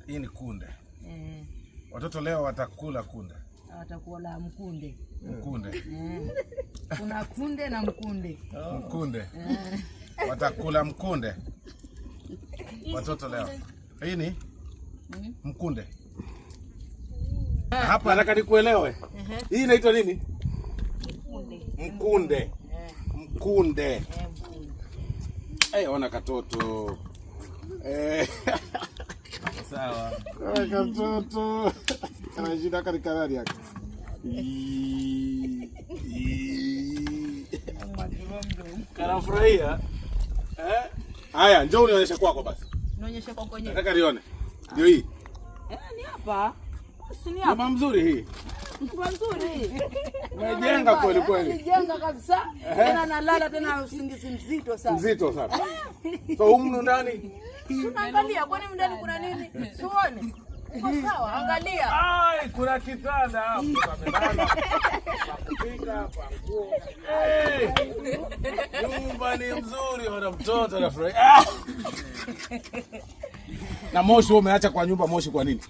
Hii ni kunde. Eh. Watoto leo watakula kunde. Watakula mkunde. Mkunde. Eh. Kuna kunde na mkunde. Mkunde. Watakula mkunde. Watoto leo. Hii ni mkunde. Hapa nataka nikuelewe. Hii inaitwa nini? Mkunde. Mkunde. Eh, mkunde. Eh, ona katoto. Eh. Sawa. Ona katoto. Kanashinda katika nani yake? Ii. Ii. Kanafurahia. Eh? Haya, njoo unionyeshe kwako basi. Nionyeshe kwa kwenye. Nataka nione. Ndio hii. Eh, ni hapa. Si ni hapa. Nyumba mzuri hii. Nyumba nzuri. Umejenga kweli kweli. Nijenga kabisa. Tena nalala tena usingizi mzito sana. Mzito sana. So humu ndani. Tunaangalia kwani ndani kuna nini? Sione. Uko sawa, angalia. Ai, kuna kitanda hapo pamelala. Pa kupika, pa nguo. Eh, nyumba ni mzuri, wana mtoto anafurahi. Ah! Na moshi wewe umeacha kwa nyumba moshi kwa nini?